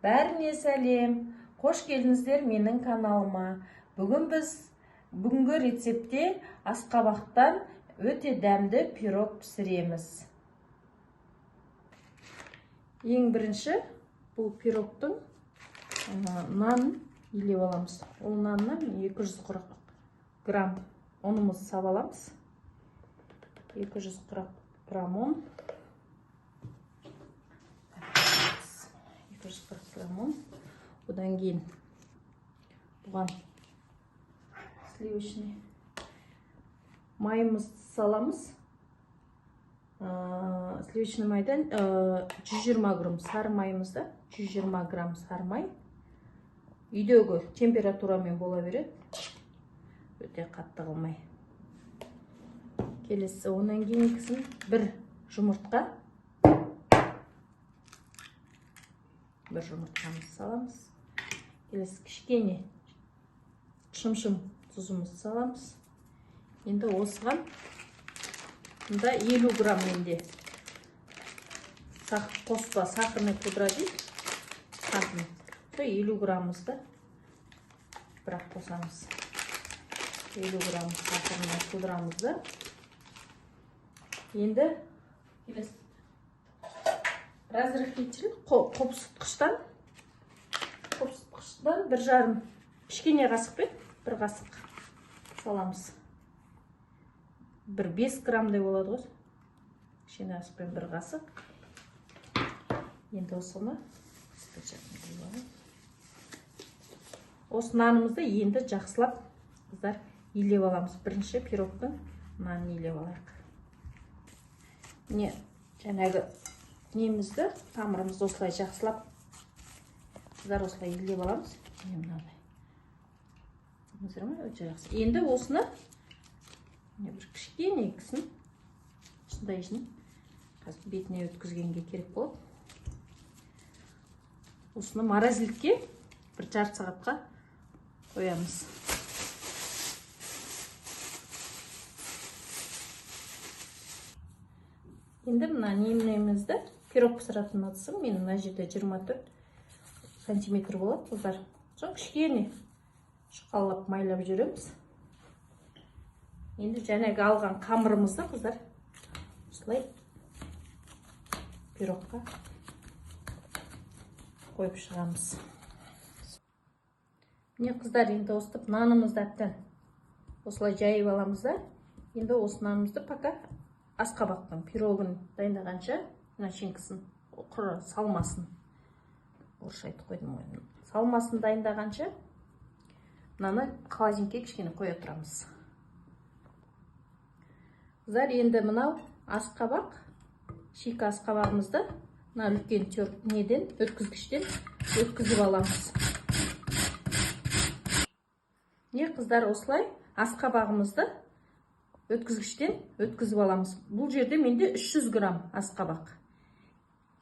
Бәріне сәлем, қош келдіңіздер менің каналыма. Бүгін біз бүгінгі рецептте асқабақтан өте дәмді пирог пісіреміз. Ең бірінші бұл пирогтың нанын илеп аламыз. Ол наннан 240 грамм ұнымызды салып аламыз. 240 грамм ұн. 240 грамм ұн. Одан кейін бұған сливочный майымызды саламыз. Сливочный майдан 120 грамм сары майымызды, 120 грамм сары май. Үйдегі температурамен бола береді, өте қатты қылмай. Келесі, онан кейінгісін бір жұмыртқа. Бір жұмыртқамызды саламыз. Келесі кішкене шымшым тұзымызды саламыз. Енді осыған мында 50 грамм менде қоспа сахарный пудра дейді, қантын. Сол 50 граммымызды бірақ қосамыз. 50 грамм сахарный пудрамызды. Енді келесі разрыхлитель қопсытқыштан бір жарым кішкене қасықпен бір қасық саламыз. Бір 5 граммдай болады ғой. Кішкене қасықпен бір қасық. Енді осыны осы нанымызды енді жақсылап қыздар илеп аламыз. Бірінші пирогтың нанын илеп алайық. Міне жаңағы немізді, тамырымызды осылай жақсылап қыздар осылай илеп аламыз. Міне мынандай. Көрдіңіздер ме? Өте жақсы. Енді осыны міне бір кішкене екісін осындай ішін қазір бетіне өткізгенге керек болады. Осыны морозилкке бір жарты сағатқа қоямыз. Енді мына немемізді пирог пісіретін ыдысым менің мына жерде 24 сантиметр болады қыздар. Соны кішкене шұқалап майлап жүреміз. Енді жаңағы алған қамырымызды қыздар осылай пирогқа қойып шығамыз. Міне қыздар, енді осытып нанымызды әбден осылай жайып аламыз да. Енді осы нанымызды пока асқабақтың пирогын дайындағанша начинкасын, құры салмасын, орысша айтып қойдым ғой, салмасын дайындағанша мынаны холодильникке кішкене қоя тұрамыз. Қыздар, енді мынау асқабақ, шикі асқабағымызды мына үлкен неден, өткізгіштен өткізіп аламыз. Міне қыздар, осылай асқабағымызды өткізгіштен өткізіп аламыз. Бұл жерде менде 300 грамм асқабақ.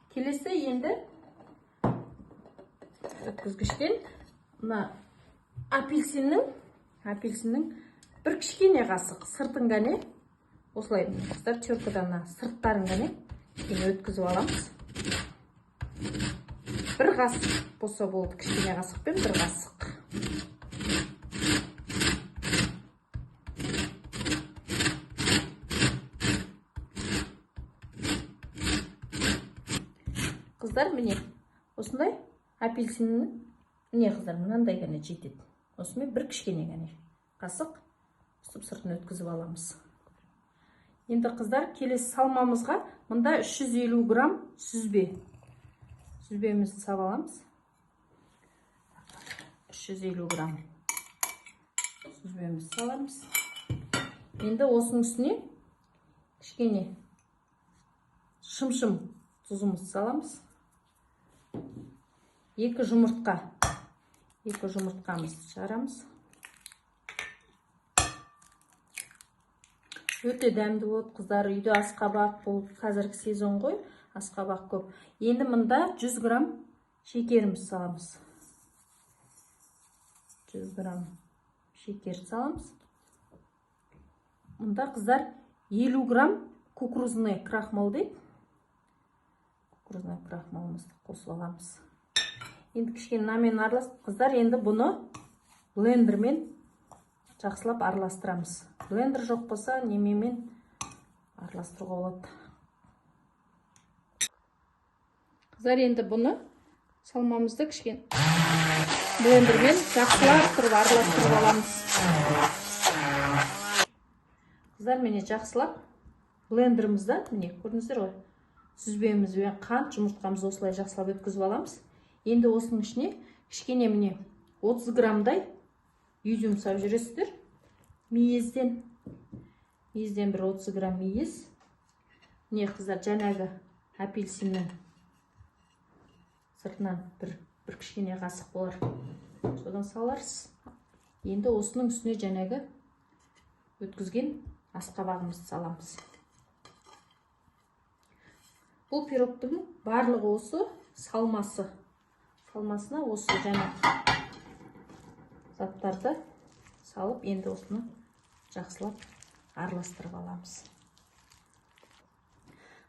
Келесі енді өткізгіштен мына апельсиннің бір кішкене қасық сыртын ғана осылай қыздар теркадан мына сырттарын ғана кішкене өткізіп аламыз. Бір қасық болса болды, кішкене қасықпен бір қасық. Қыздар, міне осындай апельсиннің, міне қыздар, мынандай ғана жетеді. Осымен бір кішкене ғана қасық өстіп сыртын өткізіп аламыз. Енді қыздар, келесі салмамызға мында 350 грамм сүзбе. Сүзбемізді салып аламыз. 350 грамм сүзбемізді саламыз. Енді осының үстіне кішкене шымшым тұзымызды саламыз. Екі жұмыртқа, екі жұмыртқамызды шығарамыз. Өте дәмді болады қыздар. Үйде асқабақ, бұл қазіргі сезон ғой, асқабақ көп. Енді мында 100 грамм шекерімізді саламыз. 100 грамм шекер саламыз. Мында қыздар 50 грамм кукурузный крахмал дейді. Кукурузный крахмалымызды қосып аламыз. Енді кішкене нанмен араластырып, қыздар, енді бұны блендермен жақсылап араластырамыз. Блендер жоқ болса, немемен араластыруға болады. Қыздар, енді бұны салмамызды кішкене блендермен жақсылап тұрып араластырып аламыз. Қыздар, міне жақсылап блендерімізді, міне көрдіңіздер ғой, сүзбеміз бен қант, жұмыртқамызды осылай жақсылап өткізіп аламыз. Енді осының ішіне кішкене міне 30 граммдай изюм салып жібересіздер. Мейізден бір 30 грамм мейіз. Міне қыздар, жаңағы апельсиннің сыртынан бір кішкене қасық болар, содан саларсыз. Енді осының үстіне жаңағы өткізген асқабағымызды саламыз. Бұл пирогтың барлығы осы салмасы. Салмасына осы жаңа заттарды салып, енді осыны жақсылап араластырып аламыз.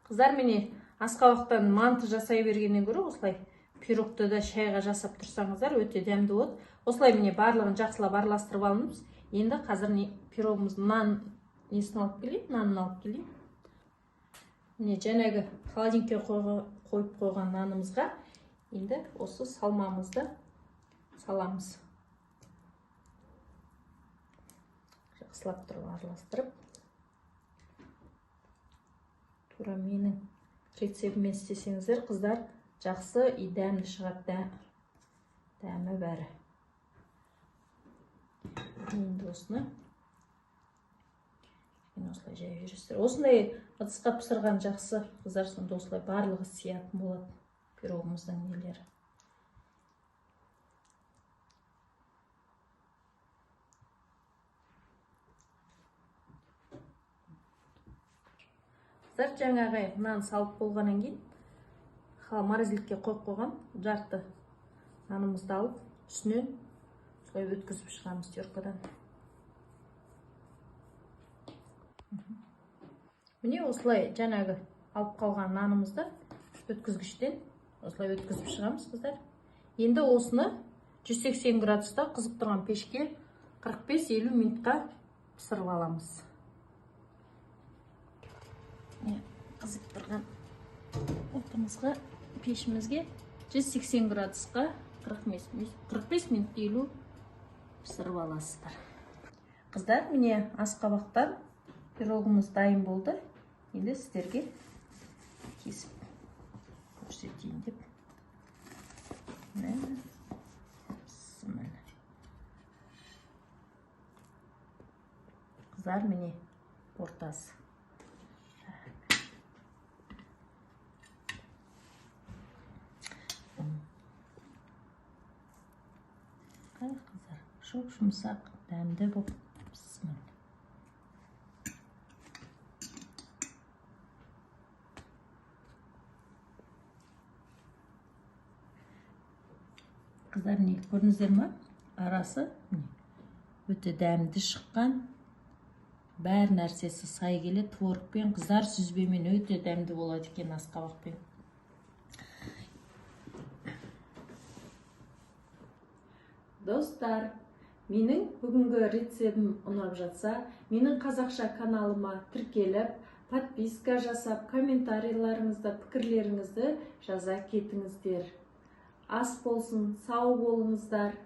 Қыздар, міне асқабақтан манты жасай бергеннен гөрі осылай пирогты да шайға жасап тұрсаңыздар өте дәмді болады. Осылай міне барлығын жақсылап араластырып аламыз. Енді қазір пирогымыздың нан несін алып келейін, нанын алып келейін. Міне жаңағы холодильникке қойып қойған нанымызға енді осы салмамызды саламыз. Жақсылап тұрып араластырып, тура менің рецептіммен істесеңіздер, қыздар, жақсы и дәмді шығады, дәмі бәрі. Енді осыны осылай жайып жібересіздер. Осындай ыдысқа пісірген жақсы, қыздар, сонда осылай барлығы сиятын болады пирогымыздың нелері. Қыздар, жаңағы нан салып болғаннан кейін морозилкке қойып қойған жарты нанымызды алып, үстінен осылай өткізіп шығамыз теркадан. Міне осылай жаңағы алып қалған нанымызды өткізгіштен осылай өткізіп шығамыз, қыздар. Енді осыны 180 градуста қызып тұрған пешке 45-50 минутқа пісіріп аламыз. Міне қызып тұрған отымызға, пешімізге 180 градусқа 45 минут 50 пісіріп аласыздар. Қыздар, міне асқабақтан пирогымыз дайын болды. Енді сіздерге кесіп көрсетейін деп. Міне. Қыздар, міне ортасы. Қыздар, шоқ жұмсақ, дәмді болып пісмін. Қыздар, не көрдіңіздер ма? Арасы өте дәмді шыққан. Бәр нәрсесі сай келеді. Творогпен, қыздар, сүзбемен өте дәмді болады екен асқабақпен. Достар, менің бүгінгі рецептім ұнап жатса, менің қазақша каналыма тіркеліп, подписка жасап, комментарийлеріңізді, пікірлеріңізді жаза кетіңіздер. Ас болсын, сау болыңыздар.